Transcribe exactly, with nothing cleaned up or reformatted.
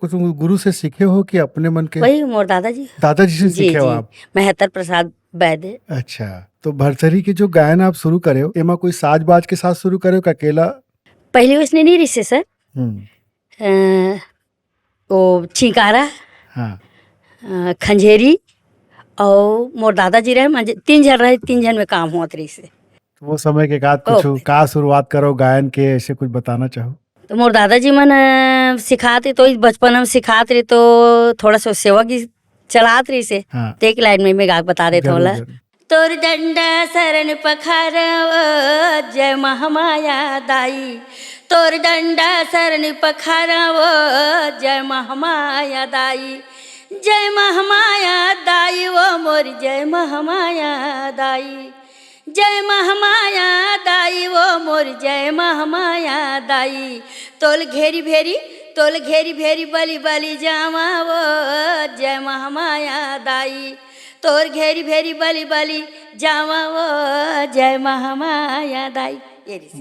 तुम गुरु से सीखे हो कि अपने मन के? वही मोर दादाजी। दादाजी से जी, सीखे हो जी। आप? महत्तर प्रसाद वैद्य। अच्छा, तो भरथरी के जो गायन आप शुरू करे हो, एमा कोई साज बाज के साथ शुरू करे हो का अकेला? पहले उसने नहीं रिसे सर। हम्म। अ, वो छिंकारा, हाँ। अ, खंजेरी और मोर दादाजी रहे, तीन झन रहे, तीन झन में काम होत रहिसे। तो वो समय के का कुछ ओके। का शुरुआत करो गायन के, ऐसे कुछ बताना चाहो? तो मोर दादाजी मन, अ, सिखात रहिस, तो इस बचपन में सिखात रहिस, तो थोड़ा सा सेवा की चलात रहिसे। हाँ। तो एक लाइन में मैं गा के बता देता हूँ जरूर, ला। जरूर। तोर डंडा शरण पखारव जय महामाया दाई, तोर डंडा शरण पखारव जय महामाया दाई, जय महामाया दाई वो मोर जय महामाया दाई। जय महामाया दाई वो मोर जय महामाया दाई। तोल घेरी भेरी, तोल घेरी भेरी बली बली जावा वो जय महामाया दाई। तोर घेरी भेरी बली बली जावा वो जय महामाया दाई। ये रहिस।